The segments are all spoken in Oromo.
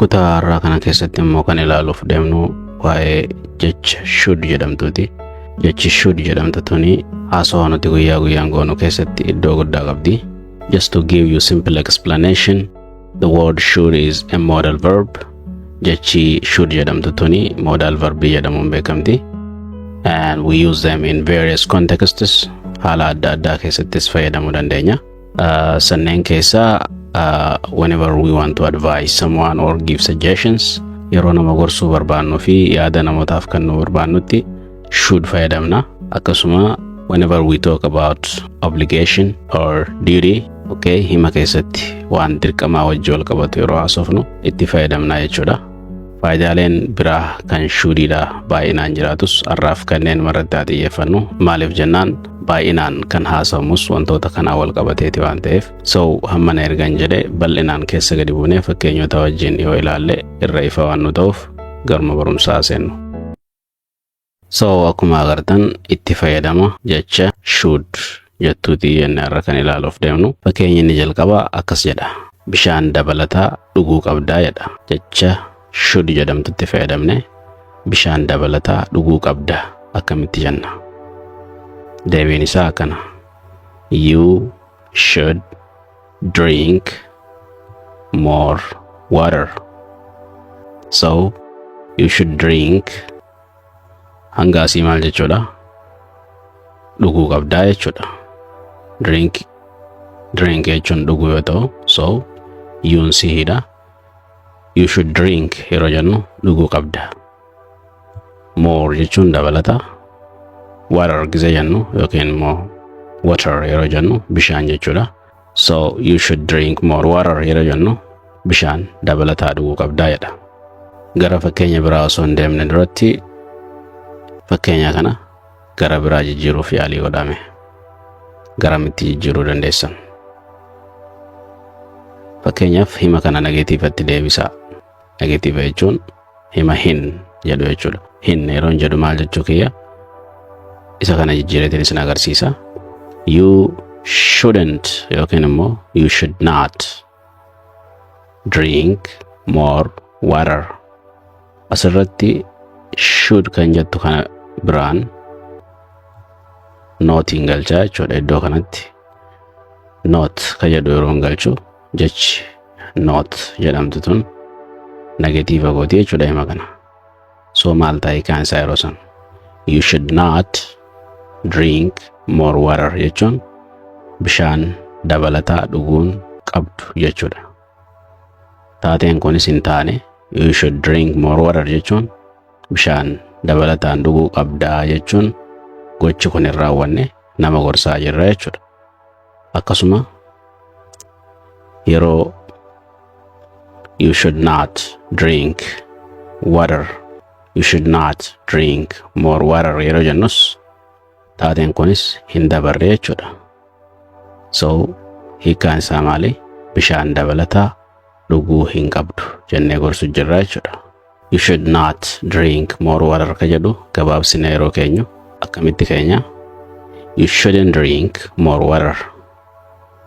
Kutaa har'aa kana keessatti immoo kan ilaaluuf deemnu waa'ee jecha should jedhamtuuti. Jechi should jedhamtu tuni haasawaa nuti guyyaa guyyaan goonu keessatti iddoo guddaa qabdi. Just to give you simple explanation, the word should is a modal verb. Jechi should jedhamtu tuni modal verbii jedhamuun beekamti. And we use them in various contexts. Haala adda addaa keessattis fayyadamuu dandeenya. Sanneen keessaa whenever we want to advise someone or give suggestions, yeroo nama gorsuu barbaannuu fi yaada namootaaf kennuu barbaannutti should fayyadamna. Akkasuma whenever we talk about obligation or duty, okay, hima keessatti waan dirqamaa wajji wal qabatu yeroo haasofnu itti fayyadamna jechuudha. Faayidaaleen biraa kan shouldiidha baay'inaan jiraatus, har'aaf kanneen irratti haa xiyyeeffannu. Maaliif jennaan, baay'inaan kan haasawamus wantoota kanaa wal qabateeti waan ta'eef. So hammana ergan jedhe, bal'inaan keessa gadi buunee fakkeenyota wajjin yoo ilaalle irra ifa waan nu ta'uuf garuma barumsaa seennu. So akkuma agartan, itti fayyadama jecha should jettuuti jenne irra kan ilaaluuf deemnu. Fakkeenyi inni jalqabaa akkas jedha: bishaan dabalataa dhuguu qabdaa jedha. Jecha should jedhamtutti fayyadamne bishaan dabalataa dhuguu qabda akkamitti jenna? Deebiin isaa akkana: You should drink more water. So you should drink hanga asii maal jechuudha? Dhuguu qabdaa jechuudha. Drink, drink jechuun dhuguu yoo ta'u, so youn sihiidha. You should drink yeroo jennu dhuguu qabda. More jechuun dabalata. Water gizee jennu yookiin immoo water yeroo jennu bishaan jechuudha. So you should drink more water yeroo jennu bishaan dabalataa dhuguu qabdaa jedha. Gara fakkeenya biraa osoo hin deemne duratti fakkeenya kana gara biraa jijjiiruuf yaalii godhame. Garamitti jijjiiruu dandeessan? Fakkeenyaaf, hima kana negativeatti deebisaa. Negative jechuun hima hin jedhu jechuudha. Hin yeroo hin jedhu maal jechuu kiyya? Isa kana jijjiireetiin isin agarsiisa. You shouldn't yookiin immoo you should not drink more water. Asirratti should kan jettu kana biraan notiin galchaa jechuudha iddoo kanatti. Not kan jedhu yeroo hin galchu, jechi not jedhamtu tun negative gooti jechuudha hima kana. So maal ta'e kaan isaa yeroo san? You should not drink more water jechuun bishaan dabalataa dhuguun qabdu jechuudha. Taateen kunis hin taane. You should drink more water jechuun bishaan dabalataan dhuguu qabdaa jechuun gochi kun hin raawwanne, nama gorsaa jirra jechuudha. Akkasuma yeroo you should not drink water, you should not drink more water yeroo jennus taateen kunis hin dabarre jechuudha. So hiikkaan isaa maali? Bishaan dabalataa dhuguu hin qabdu jennee gorsu jirra jechuudha. You should not drink more water ka jedhu gabaabsine yeroo keenyu akkamitti keenya? You shouldn't drink more water.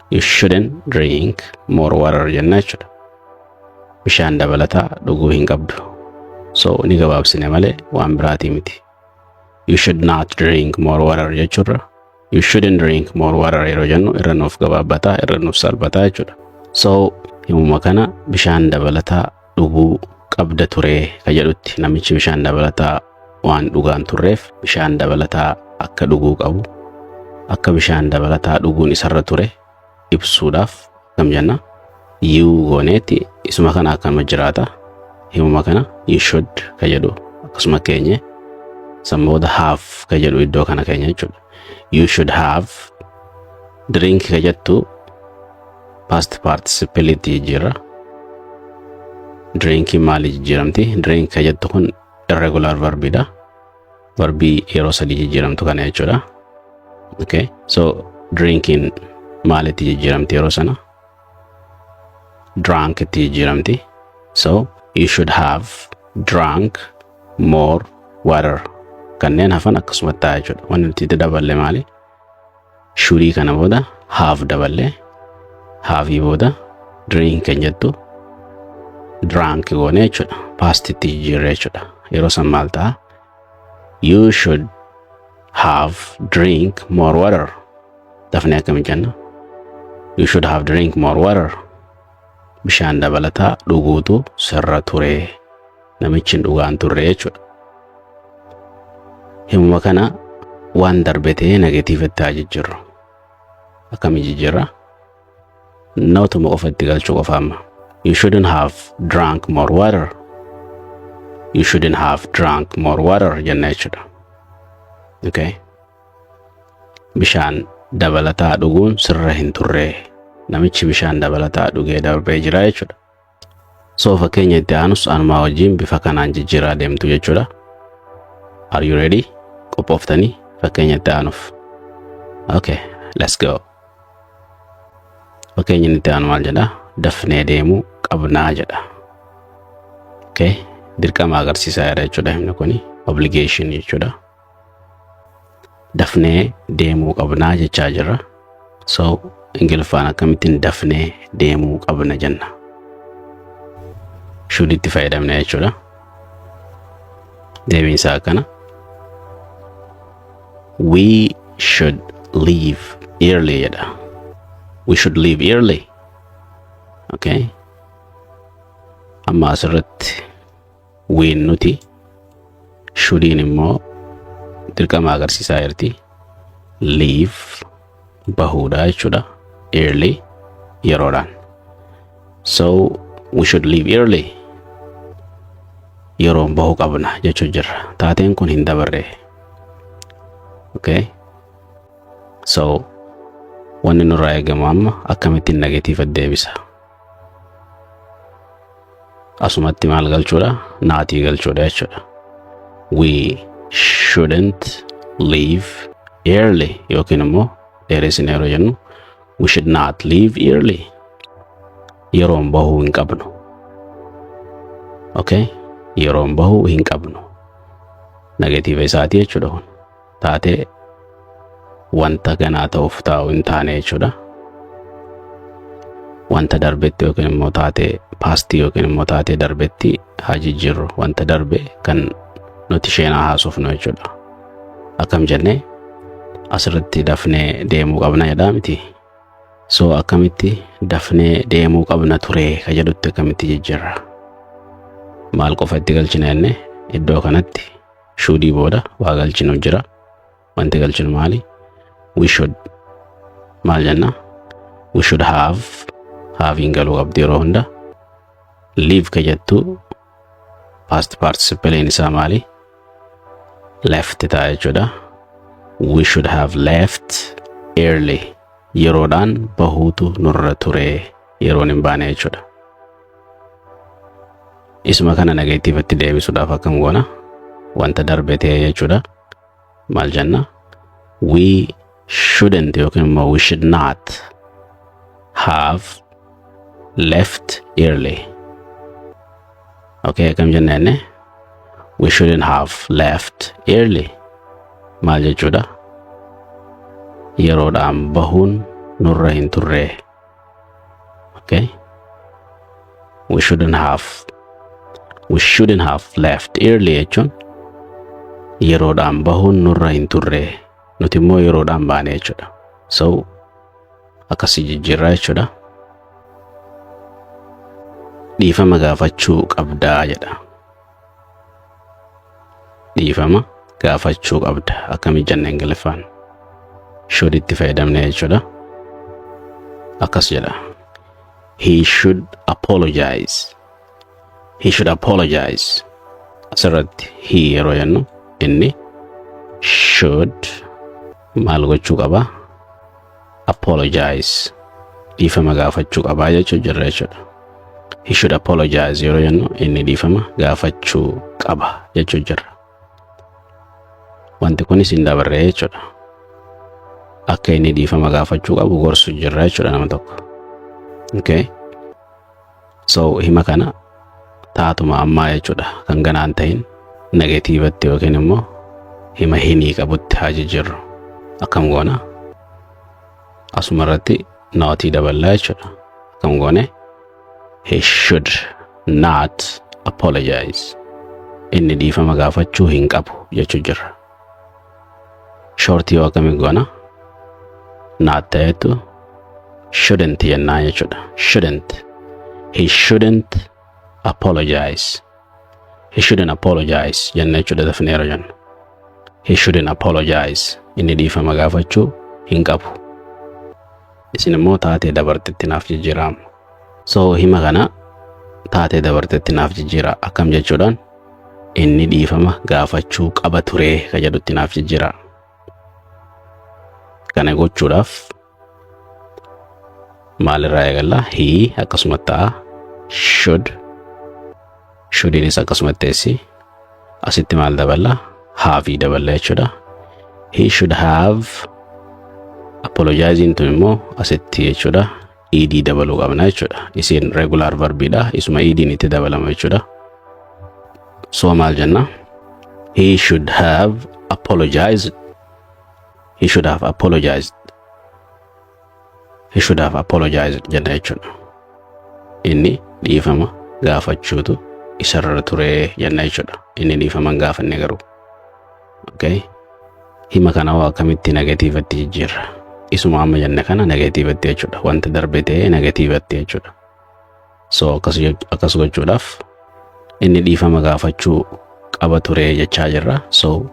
You shouldn't drink more water jenna jechuudha. Bishaan dabalataa dhuguu hin qabdu. So ni gabaabsine malee waan biraatii miti. You should not drink more water jechuurra you shouldn't drink more water yeroo jennu irra nuuf gabaabbataa, irra nuuf salphataa jechuudha. So himuma kana bishaan dabalataa dhuguu qabda turee ka jedhutti, namichi bishaan dabalataa waan dhugaan turreef bishaan dabalataa akka dhuguu qabu, akka bishaan dabalataa dhuguun isarra ture ibsuudhaaf akkam jenna? You gooneeti isuma kana akkanuma jiraata. Himuma kana you should ka jedhu akkasuma keenye, san booda have ka jedhu iddoo kana keenya jechuudha. You should have drink ka jettu past participle jijjiirra. Drink maali jijjiiramti? Drink ka jettu kun irregular verbiidha. Verbii yeroo sadii jijjiiramtu kana jechuudha. Okay, so drinking maalitti jijjiiramti yeroo sana? Drunk itti jijjiiramti. So you should have drunk more water. Kanneen hafan akkasumatti ta'a jechuudha. Wanni nuti itti daballe maali? Shouldii kana booda have daballe, haveii booda drink kan jettu Drank goone jechuudha. Pastitti jijjiirre jechuudha. Yeroo san maal ta'a? You should have drink more water. Dafnee akkami jenna? You should have drink more water. Bishaan dabalataa dhuguutu sirra ture. Namichi hin dhugaan turre jechuudha. Himuma kana waan darbe ta'ee negativetti haa jijjiirru. Akkamii jijjiirra? Notuma qofa itti galchuu qofa amma. You shouldn't have drunk more water. You shouldn't have drunk more water jenna jechuudha. Okay. Bishaan dabalataa dhuguun sirra hin turre. Namichi bishaan dabalataa dhugee darbee jira jechuudha. So fakkeenya itti aanus anumaa wajjin bifa kanaan jijjiiraa deemtu jechuudha. Are you ready? Qophooftanii fakkeenya itti aanuuf? Okay, let's go. Fakkeenyi itti aanu maal jedha? Dafnee deemuu qabnaa jedha. Okay, dirqama agarsiisaa jira jechuudha himni kuni. Obligation jechuudha. Dafnee deemuu qabnaa jechaa jirra. So Ingiliffaan akkamittiin dafnee deemuu qabna jenna? Should itti fayyadamna jechuudha. Deebiin isaa akkana. We should leave early jedha. We should leave early. Okay. Amma asirratti we'n nuti, shouldiin immoo dirqama agarsiisaa jirti. Leave bahuudha jechuudha. Early yeroodhaan. So we should leave early. Yeroon bahuu qabna jechuu jirra. Taateen kun hin dabarre. Okay. So wanni nurraa eegamu amma akkamittiin negative deebisa? Asumatti maal galchuudha? Notii galchuudha jechuudha. We shouldn't leave early yookiin immoo dheeressine yeroo jennu, we should not leave early. Yeroon bahuu hin qabnu. Okay? Yeroon bahuu hin qabnu. Negative isaatii jechuudha kun. Taatee wanta ganaa ta'uuf taa'u hin taane jechuudha. Wanta darbetti yookiin immoo taatee pastii yookiin immoo taatee darbetti haa jijjiirru, wanta darbe kan nuti isheenaa haasofnu jechuudha. Akkam jennee? Asirratti dafnee deemuu qabna jedhaa miti? So akkamitti dafnee deemuu qabna ture ka jedhutti akkamitti jijjiirra? Maal qofa itti galchina jenne? Iddoo kanatti shouldii booda waa galchinu jira. Wanti galchinu maali? We should maal jenna? We should have, haveiin galuu qabdi yeroo hunda. Leave ka jettu past participle isaa maali? Left ta'a jechuudha. We should have left early. Yeroodhaan bahuutu nurra ture, yeroon hin baane jechuudha. Isuma kana negativetti deebisuudhaaf akkam goona? Wanta darbe ta'e jechuudha. Maal jenna? We shouldn't yookiin immoo we should not have left early. Okay, akkam jenna jenne? We shouldn't have left early. Maal jechuudha? Yeroodhaan bahuun nurra hin turre. Okay? We shouldn't have left early jechuun yeroodhaan bahuun nurra hin turre. Nuti immoo yeroodhaan baane jechuudha. So akkasii jijjiirraa jechuudha. Dhiifama gaafachuu qabdaa jedha. Dhiifama gaafachuu qabda akkamii jenna Ingiliffaan? Should itti fayyadamne jechuudha. Akkas jedha. He should apologize. He should apologize. Asirratti he yeroo jennu inni, should maal gochuu qaba? Apologize. Dhiifama gaafachuu qabaa jechuu jirra jechuudha. He should apologize yeroo jennu inni dhiifama gaafachuu qaba jechuu jirra. Wanti kunis hin dabarree jechuudha. Akka inni dhiifama gaafachuu qabu gorsu jirra jechuudha nama tokko. Okay. So hima kana taatuma ammaa jechuudha, kan ganaan ta'in negativetti yookiin immoo hima hinii qabutti haa jijjiirru. Akkam goona? Asuma irratti notii daballaa jechuudha. Akkam goone? He should not apologize. Inni dhiifama gaafachuu hin qabu jechuu jirra. Short yoo akkamii goona? Not ta'etu shouldn't jennaa jechuudha. Shouldn't. He shouldn't apologize. He shouldn't apologize jenna jechuudha dafnee yeroo jennu. He shouldn't apologize. Inni dhiifama gaafachuu hin qabu. Isin immoo taatee dabartetti naaf jijjiiramu. So hima kana taatee dabartetti naaf jijjiira akkam jechuudhaan, inni dhiifama gaafachuu qaba turee ka jedhutti naaf jijjiira. Kana gochuudhaaf maalirraa eegalla? He akkasuma ta'a. Should, shouldiinis akkasuma teessi. Asitti maal daballa? Have daballa jechuudha. He should have apologizing tun immoo asitti jechuudha. Ed dabaluu qabna jechuudha. Isiin regular verbiidha. Isuma ediin itti dabalama jechuudha. So maal jenna? He should have apologized. He should have apologized. He should have apologized jenna jechuudha. Inni dhiifama gaafachuutu isarra ture jenna jechuudha. Inni dhiifama hin gaafanne garuu. Okay. Hima kana hoo akkamitti negativeatti jijjiirra? Isuma amma jenne kana negativeatti jechuudha. Wanta darbe ta'ee negativeatti jechuudha. So akkas gochuudhaaf inni dhiifama gaafachuu qaba ture jechaa jirra. So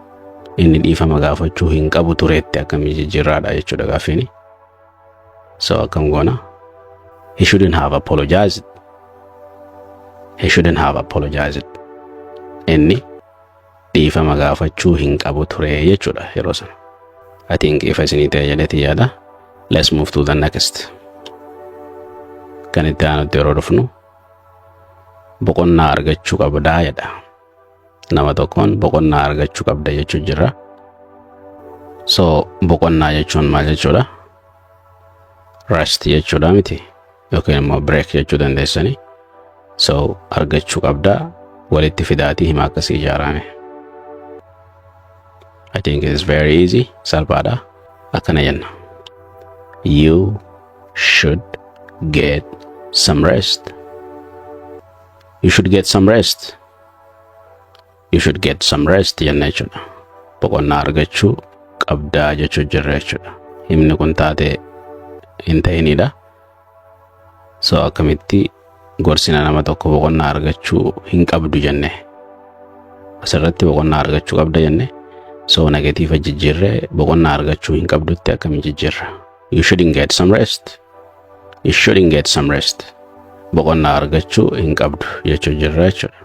inni dhiifama gaafachuu hin qabu tureetti akkamii jijjiirraadha jechuudha gaaffiini. So akkam goona? He shouldn't have apologized. He shouldn't have apologized. Inni dhiifama gaafachuu hin qabu ture jechuudha yeroo sana. I think ifa isinii ta'e jedheeti yaada. Let's move to the next. Kan itti aanutti yeroo dhufnu, boqonnaa argachuu qabdaa jedha. Nama tokkoon boqonnaa argachuu qabda jechuu jirra. So boqonnaa jechuun maal jechuudha? Rest jechuudha miti, yookiin immoo break jechuu dandeessanii. So argachuu qabdaa walitti fidaatii hima akkasii ijaarame. I think it is very easy. Salphaadha. Akkana jenna. You should get some rest. You should get some rest. You should get some rest jenna jechuudha. Boqonnaa argachuu qabdaa jechuu jirra jechuudha. Himni kun taatee hin ta'inidha. So akkamitti gorsina nama tokko boqonnaa argachuu hin qabdu jenne? Asirratti boqonnaa argachuu qabda jenne. So negative jijjiirree boqonnaa argachuu hin qabdutti akkamiin jijjiirra? You shouldn't get some rest. You shouldn't get some rest. Boqonnaa argachuu hin qabdu jechuu jirra jechuudha.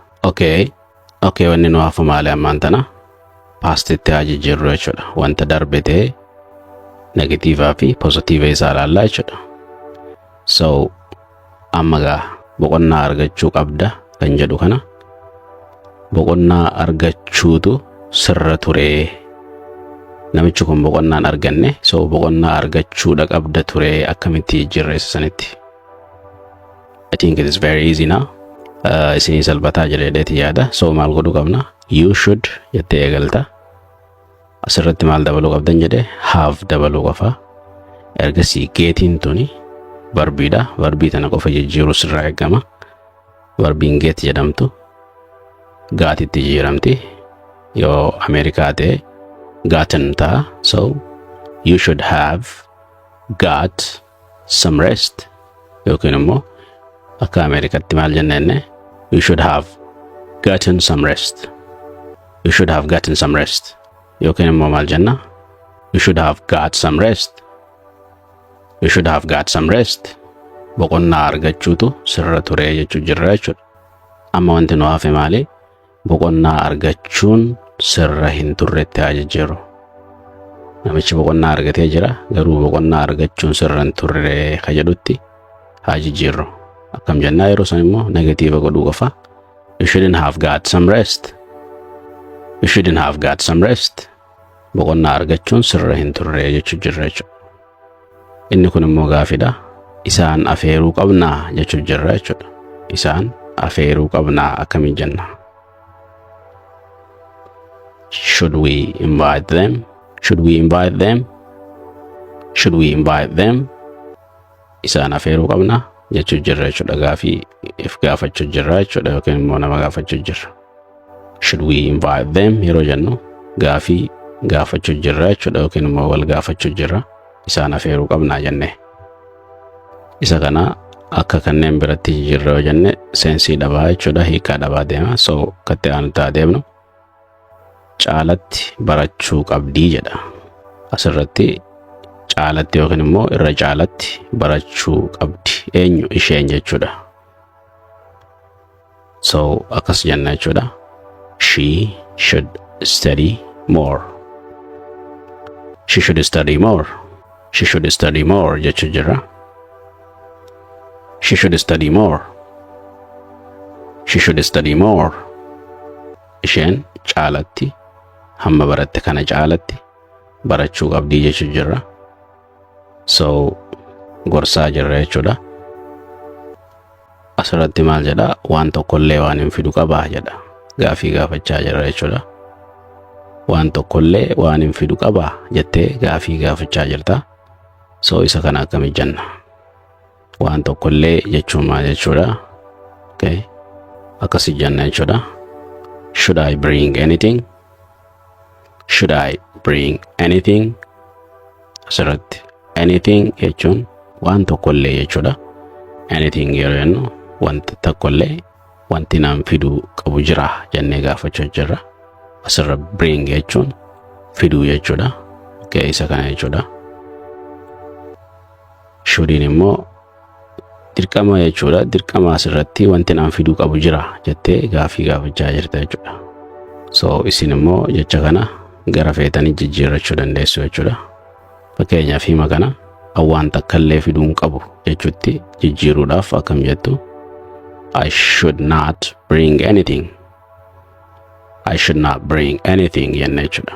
Okay, wanni nu hafu maali ammaan tana? Pastitti haa jijjiirru jechuudha. Wanta darbe ta'ee negative fi positive isaa ilaallaa jechuudha. So amma gaa boqonnaa argachuu qabda kan jedhu kana, boqonnaa argachuutu sirra turee. Namichi kun boqonnaan arganne, so boqonnaa argachuudha qabda turee akkamitti jijjiirra isa sanitti? I think it is very easy now. Isinii salphataa jedheeti yaada. So maal godhuu qabna? You should jettee eegalta. Asirratti maal dabaluu qabdan jedhe? Have dabaluu qofa. Ergasii getiin tuni verbiidha. Verbii tana qofa jijjiiruu sirraa eegama. Verbiin get jedhamtu gotitti jijjiiramti. Yoo Ameerikaa ta'e gotten ta'a. So you should have got some rest, yookiin immoo akka Ameerikaatti maal jennenne? You should have gotten some rest. You should have gotten some rest. Yookiin immoo maal jenna? You should have got some rest. You should have got some rest. Boqonnaa argachuutu sirra ture jechuu jirra jechuudha. Amma wanti nu hafe maali? Boqonnaa argachuun sirra hin turretti haa jijjiirru. Namichi boqonnaa argatee jira, garuu boqonnaa argachuun sirra hin turre ka jedhutti haa jijjiirru. Akkam jennaa yeroo san immoo? Negative godhuu qofa. You shouldn't have got some rest. You shouldn't have got some rest. Boqonnaa argachuun sirra hin turre jechuu jirra jechuudha. Inni kun immoo gaafidha. Isaan afeeruu qabnaa jechuu jirra jechuudha. Isaan afeeruu qabnaa akkamiin jenna? Should we invite them? Should we invite them? Should we invite them? Isaan afeeruu qabna. Jechuu jirra jechuudha. Gaafii if gaafachuu jirra jechuudha yookiin immoo nama gaafachuu jirra. "Should we invite them?" yeroo jennu gaafii gaafachuu jirra jechuudha yookiin immoo wal gaafachuu jirra. Isaan afeeruu qabnaa jenne. Isa kana akka kanneen biratti jijjiirra yoo jenne sense dhabaa jechuudha, hiikaa dhabaa deema. So katti aanutti adeemnu, caalatti barachuu qabdii jedha. Asirratti caalatti yookiin immoo irra caalatti barachuu qabdi. Eenyu? Isheen jechuudha. So akkas jenna jechuudha. She should study more. She should study more. She should study more jechuu jirra. She should study more. She should study more. Isheen caalatti, hamma baratte kana caalatti barachuu qabdii jechuu jirra. So gorsaa jirra jechuudha. Asirratti maal jedha? Waan tokkollee waan hin fidu qabaa jedha. Gaafii gaafachaa jirra jechuudha. Waan tokkollee waan hin fidu qabaa jettee gaafii gaafachaa jirta. So isa kana akkamitti jenna? Waan tokkollee jechuun maal jechuudha? Okay. Akkasi jenna jechuudha. Should I bring anything? Should I bring anything? Asirratti anything jechuun waan tokkollee jechuudha. Anything yeroo jennu wanta tokkollee wanti naan fiduu qabu jira jennee gaafachuu jirra. Asirra bring jechuun fiduu jechuudha. Okay, isa kana jechuudha. Shouldiin immoo dirqama jechuudha. Dirqama asirratti wanti naan fiduu qabu jira jettee gaafii gaafachaa jirta jechuudha. So isin immoo jecha kana gara feetanii jijjiirrachuu dandeessu jechuudha. Fakkeenyaaf, hima kana waan takkallee fiduu hin qabu jechuutti jijjiiruudhaaf akkam jettu? I should not bring anything. I should not bring anything jenna jechuudha.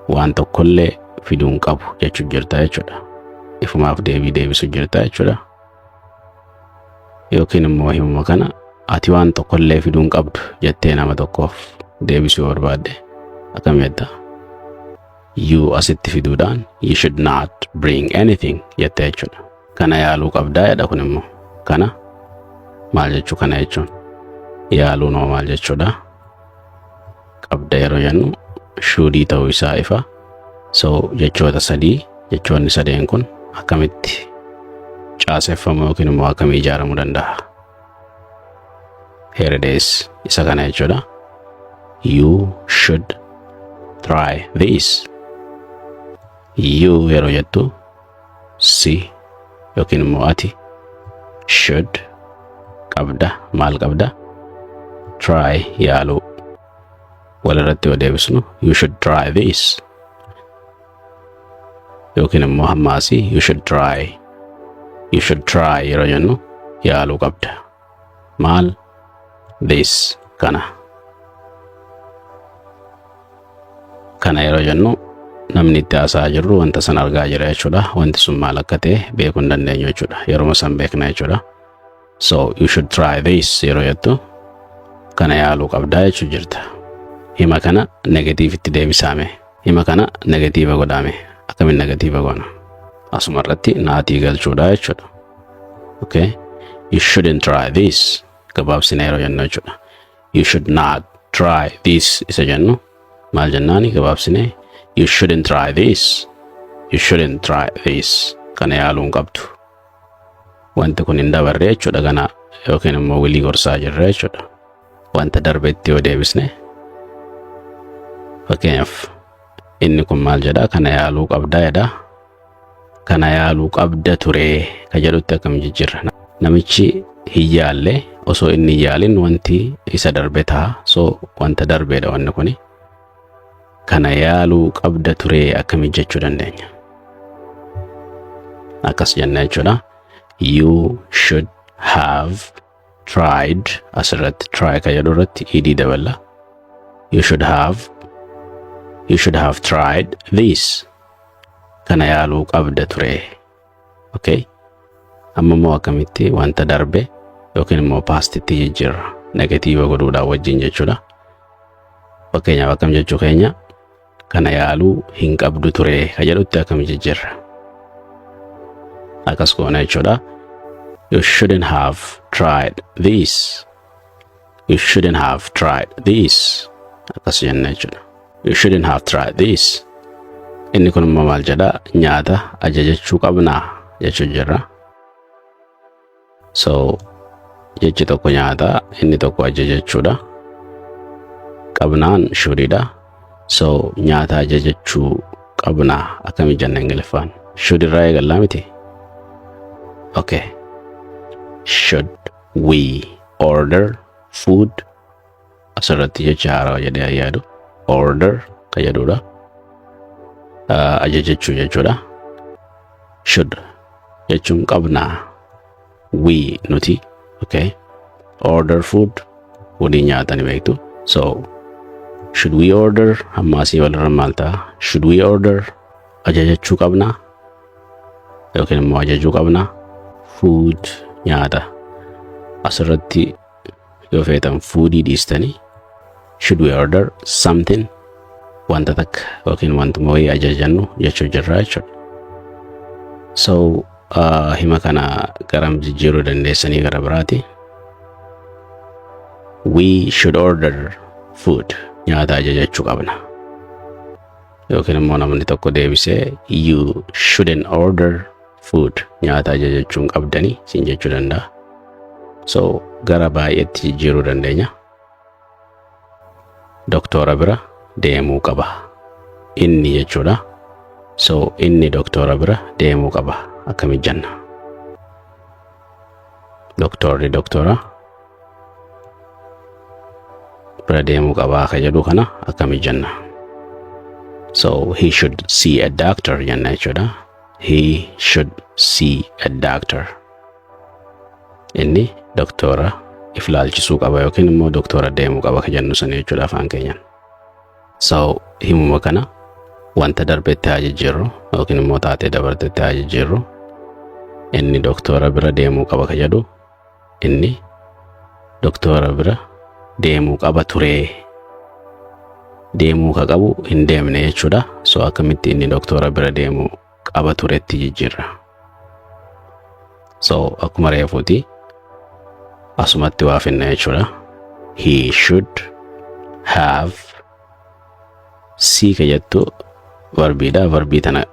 Waan tokkollee fiduu hin qabu jechuu jirta jechuudha. Ifumaaf deebii deebisu jirta jechuudha. Yookiin immoo himuma kana ati waan tokkollee fiduu hin qabdu jettee nama tokkoof deebisuu barbaadde akkam jetta? You asitti fiduudhaan "You should not bring anything" jette jechuudha. Kana yaaluu qabdaa jedha. Kun immoo kana maal jechuu? Kana jechuun yaaluu noo maal jechuudha? Qabda yeroo jennu should ta'uu isaa ifa. So jechoota sadii, jechoonni sadeen kun akkamitti caaseffamu yookiin immoo akkamii ijaaramuu danda'a? Here it is. Isa kana jechuudha. You should try this. You yeroo jettu si yookiin immoo ati, should qabda, maal qabda? Try yaaluu. Walirratti yoo deebisnu, you should try this, yookiin immoo hammaasii you should try. You should try yeroo jennu yaaluu qabda. Maal? This kana. Kana yeroo jennu namni itti haasa'aa jirru wanta san argaa jira jechuudha. Wanti sun maal akka ta'e beekuu hin dandeenyu jechuudha. Yeroo san beekna jechuudha. So "You should try this" yeroo jettu kana yaaluu qabdaa jechuu jirta. Hima kana negativeitti deebisaame. Hima kana negative godhame. Akkamiin negative goona? Asuma irratti not galchuudha jechuudha. Okay? You shouldn't try this. Gabaabsina yeroo jennu jechuudha. "You should not try this" isa jennu maal jennaani gabaabsine? You shouldn't try this. You shouldn't try this. Kana yaaluu hin qabdu. Wanti kun hin dabarre jechuudha kana, yookiin immoo walii gorsaa jirra jechuudha. Wanta darbetti yoo deebisne, fakkeenyaaf, inni kun maal jedha? Kana yaaluu qabda jedha. Kana yaaluu qabda ture ka jedhutti akkam jijjiirra? Namichi hin yaalle, osoo inni hin yaalin wanti isa darbe ta'a. So wanta darbeedha wanni kuni. Kana yaaluu qabda ture akkamitti jechuu dandeenya? Akkas jenna jechuudha. You should have tried. Asirratti try ka jedhu irratti ed dabala. You should have tried this. Kana yaaluu qabda ture. Okay? Amma immoo akkamitti wanta darbe yookiin immoo pastitti jijjiirra? Negative godhuudhaan wajjin jechuudha. Fakkeenyaaf, akkam jechuu keenya? Kana yaaluu hin qabdu ture ka jedhutti akkam jijjiirra? Akkas goona jechuudha. You shouldn't have tried this. You shouldn't have tried this. Akkas jenna jechuudha. You shouldn't have tried this. Inni kun immoo maal jedha? Nyaata ajajachuu qabnaa jechuu jirra. So jechi tokko nyaata, inni tokko ajajachuudha. Qabnaan shouldiidha. So nyaata ajajachuu qabnaa akkamii jenna Ingiliffaan? Should irraa eegallaa miti? Okay. Should we order food? Asirratti jecha haarawaa jedhee yaadu. Order kan jedhudha. Ajajachuu jechuudha. Should jechuun qabnaa. We, nuti. Okay. Order food, foodii nyaata ni beektu. So should we order, hamma asii walirra maal ta'a? Should we order, ajajachuu qabnaa yookiin immoo ajajuu qabnaa? Food, nyaata. Asirratti yoo feetan foodii dhiistanii should we order something, wanta takka yookiin wantuma wayii ajajannu jechuu jirra jechuudha. So hima kana garam jijjiiruu dandeessanii gara biraati. We should order food. Nyaata ajajachuu qabna. Yookiin immoo namni tokko deebisee "You shouldn't order food." Nyaata ajajachuu hin qabdanii siin jechuu danda'a. So gara baay'eetti jijjiiruu dandeenya. Doktora bira deemuu qaba. Inni jechuudha. So inni doktora bira deemuu qaba. Akkami jenna? Doktorri doktora bira deemuu qabaa ka jedhu kana akkami jenna? So he should see a doctor jenna jechuudha. He should see a doctor. Inni doktora if laalchisuu qaba yookiin immoo doktora deemuu qaba ka jennu sana jechuudha afaan keenyaan. So himuma kana wanta darbetti haa jijjiirru yookiin immoo taatee dabartetti haa jijjiirru. Inni doktora bira deemuu qaba ka jedhu inni doktora bira deemuu qaba turee, deemuu ka qabu hin deemne jechuudha. So akkamitti inni doktora bira deemuu qaba turetti jijjiirra? So akkuma reefuuti asumatti waa finna jechuudha. He should have, see ka jettu verbiidha. Verbii tana,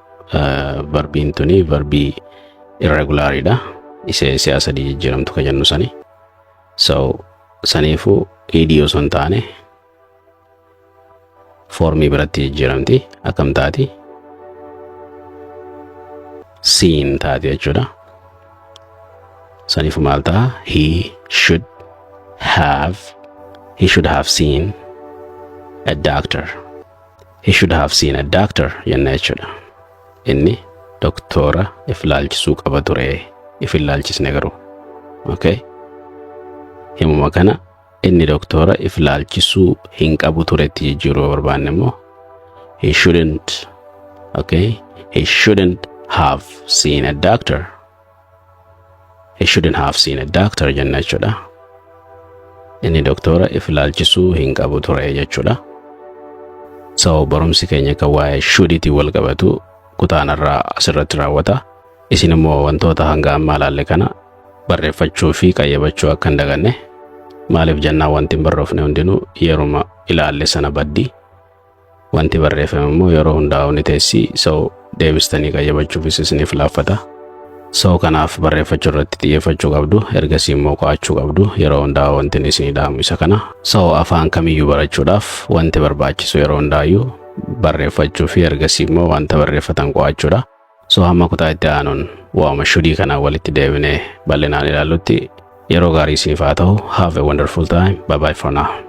verbiin tuni verbii irregulariidha. Isee si'a sadii jijjiiramtu ka jennu sani. So saniifuu ed osoo hin taane formii biratti jijjiiramti. Akkam taati? Seen taati jechuudha. Saniifu maal ta'a? He should have seen a doctor. He should have seen a doctor jenna jechuudha. Inni doktora if laalchisuu qaba ture, if hin laalchisne garuu. Okay. Himuma kana inni doktora if laalchisuu hin qabu turetti jijjiiruu barbaanne immoo he shouldn't, okay, he shouldn't have seen a doctor. He shouldn't have seen a doctor jenna jechuudha. Inni doktora if laalchisuu hin qabu ture jechuudha. So barumsi keenya kan waa'ee shouldiitiin wal qabatu kutaanarraa asirratti raawwata. Isin immoo wantoota hanga ammaa ilaalle kana barreeffachuu fi qayyabachuu akka hin daganne. Maaliif jennaan, wanti hin barreeffne hundinuu yeruma ilaalle sana baddi. Wanti barreeffame immoo yeroo hundaa'u ni teessi. So deebistanii qayyabachuufis isiniif laaffata. So kanaaf barreeffachuu irratti xiyyeeffachuu qabdu, ergasii immoo qo'achuu qabdu. Yeroo hundaa wanti isinii dhaamu isa kana. So afaan kamiyyuu barachuudhaaf wanti barbaachisu yeroo hundaayyuu barreeffachuu fi ergasii immoo wanta barreeffatan qo'achuudha. So hamma kutaa itti aanuun waa'uma shouldii kanaan walitti deebinee bal'inaan ilaallutti yeroo gaarii isiniif haa ta'u. Have a wonderful time. Bye bye for now.